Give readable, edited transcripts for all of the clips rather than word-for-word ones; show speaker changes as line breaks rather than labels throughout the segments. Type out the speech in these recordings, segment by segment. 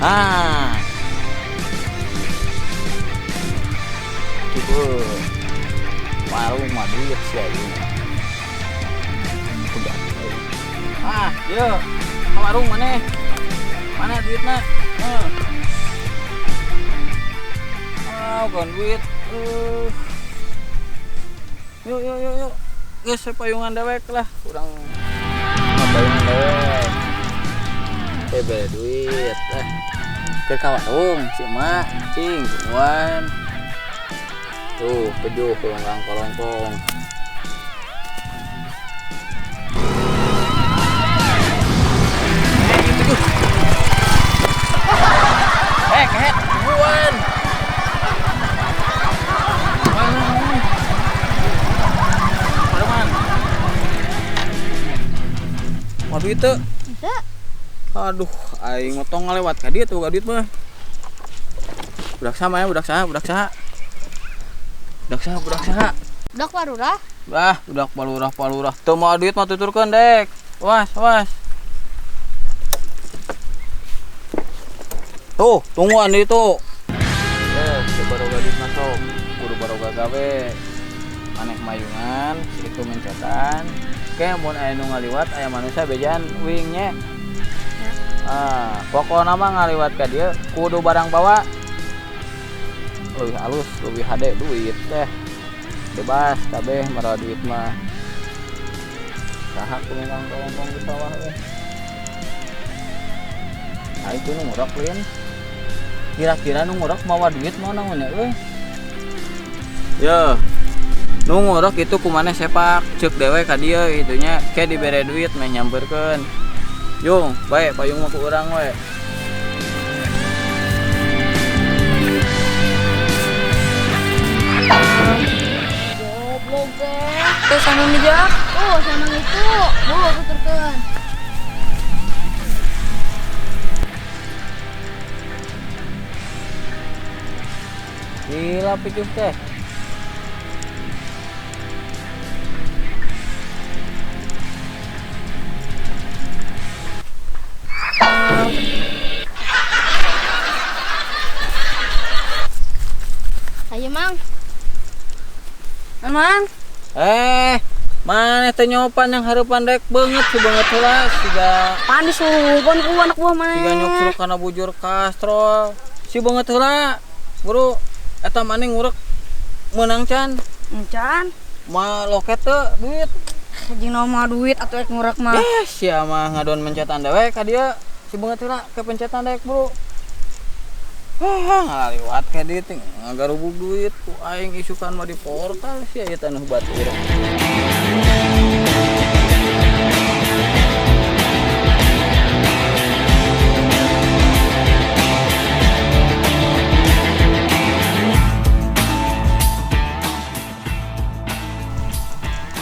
Ah. Coba. Warung mah duit sih aing. Udah. Ah, yeuh. Ka warung maneh. Mana duitna? Heuh. Ah, bukan duit. Yuk, yuk, yuk, yuk. Geus payungan dewek lah, urang payungan dewek. Bere duit lah. Ke ka warung si emak, cing, tungguan. Tuh, pejuh kolongkang kolongkong. Kehet, tungguan. Mau duit teu?
Teu.
Aduh, aing motong ngalewat ka dieu teu boga duit mah. Budak sama ya, budak saha, budak saha. Budak saha, budak saha.
Budak palurah.
Bah, budak palurah, palurah. Teu mau duit mah tuturkeun, Dek. Was, was. Tuh, tungguan di itu. Teu baroga duit masuk. Kudu baroga gawe. Maneh mayungan, situ mencetan. Oke, mun aya nu ngaliwat aya manusia bejan wing nya. Ah, pokona mah ngaliwat ka dieu kudu barang bawa. Leuwih alus, leuwih hade duit teh. Bebas kabeh mara duit mah. Saha kumengkang tolongkong di sawah we. Ah, itu nu ngurek lin. Kira-kira nu ngurek mawa duit mau naon nya euy. Yo. Nu ngurek itu kumaneh sepak ceuk dewe ka dieu itunya ke dibere duit meh nyamperkeun. Yung, bae payung mah ku urang we.
Goblok teh. Teh sama meja. Oh, sama itu. Bu, tuturkeun.
Gila picuh teh.
Ayo, Mang. Mang.
Maneh teh nyopan yang hareupan rek beungeut si beungeut heula siga
pan disuruhkeun ku anak buah maneh.
Siga nyuksruk kana bujur kastrol. Si beungeut heula. Buru eta maneh ngurek meunang can?
Encan.
Ma loket teu duit.
Jeung naon mah duit atuh rek ngurek mah.
Sia mah ngadon mencetan dewe ka dieu. Si beungeut heula ke pencetan dewek, Bro. Ngaliwat ka dieu teh ngagarubug duit ku aing isukan mah di portal sia ieu taneuh batur.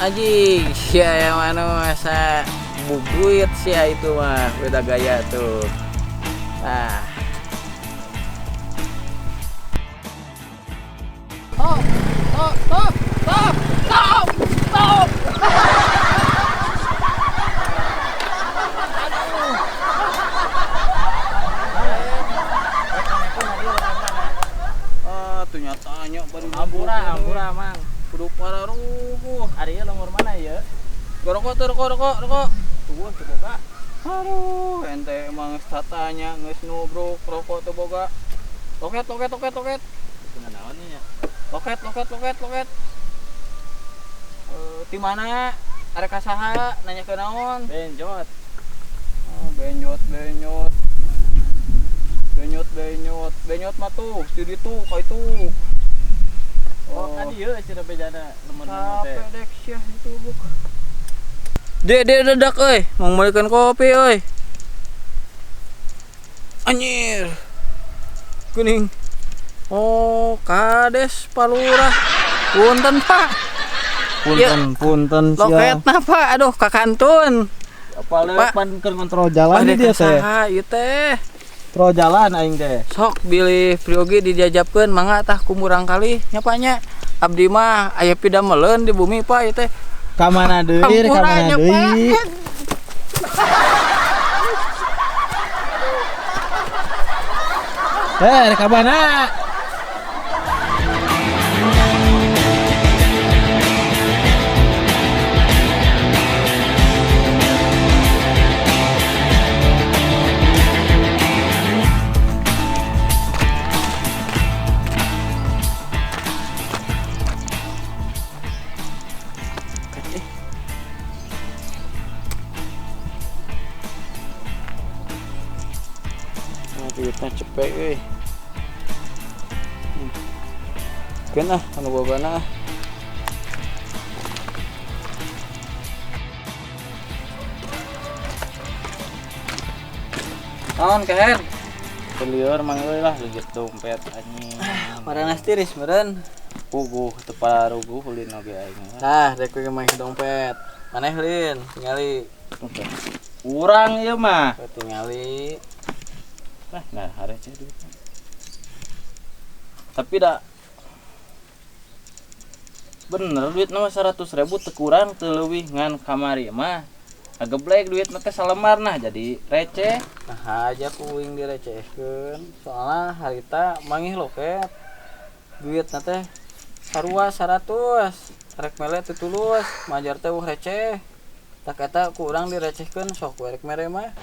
Anjing, sia yang mana masa bug duit sia itu mah beda gaya tuh. Ah. Stop, stop, stop, stop, stop, stop. Aduh. Ah, ternyata baru
ampura, ampura, Mang.
Kudu para rubuh.
Ari ieu longor mana ieu?
Rokok tuh, rokok, rokok, rokok.
Tuh, teu boga.
Aduh, ente emang geus tatanya geus nubruk rokok teu boga. Loket, loket, loket, loket.
Cenah naon nya?
Loket, loket, loket, loket. Ti mana? Arek ka saha? Nanya ke naon?
Benjot.
Oh, benjot, benjot. Benjot, benjot. Benjot mah tuh, di ditu ka itu.
Oh, kan ieu cenah bejana lemon-lemon teh.
Capek dek sia itu buk. Dek, dek, dedak euy, mau meulikeun kopi euy. Anjir. Kuning. Oh, kades palurah. Punten, Pak.
Punten, punten sia.
Loketna, Pak. Aduh, ka kantun.
Apa pan keur ngontrol jalan dia teh.
Saha ieu teh?
Kontrol jalan aing teh.
Sok bilih priyogi dijajabkeun mangga tah ku murang kali nya Pak nya. Abdi mah aya pidameleun di bumi Pak ieu teh.
Ka mana deui, ka mana deui.
Eh, rek ka mana? Nah, duitnya cepet euy. Keun ah, anu bogana ah. Naon keher?
Lieur mang euy lah leungit dompet anjing.
Maranas tiris meureun.
Puguh teu paruguh ulin oge aing mah.
Tah, rek we main dompet. Maneh lin, tingali.
Urang ieu mah.
Tingali.
Nah, nah receh duitnya. Tapi dah bener duit mah 100.000 teu kurang teu leuwih ngan kamari mah. Ageblek duit teh salembar nah jadi receh.
Nah aja ku uing direcehkeun. Soalna harita mangih loket. Duitna teh sarua 100. Rek mele teu tulus, majar teh eueuh receh. Tak eta ku urang direcehkeun sok we rek mere mah.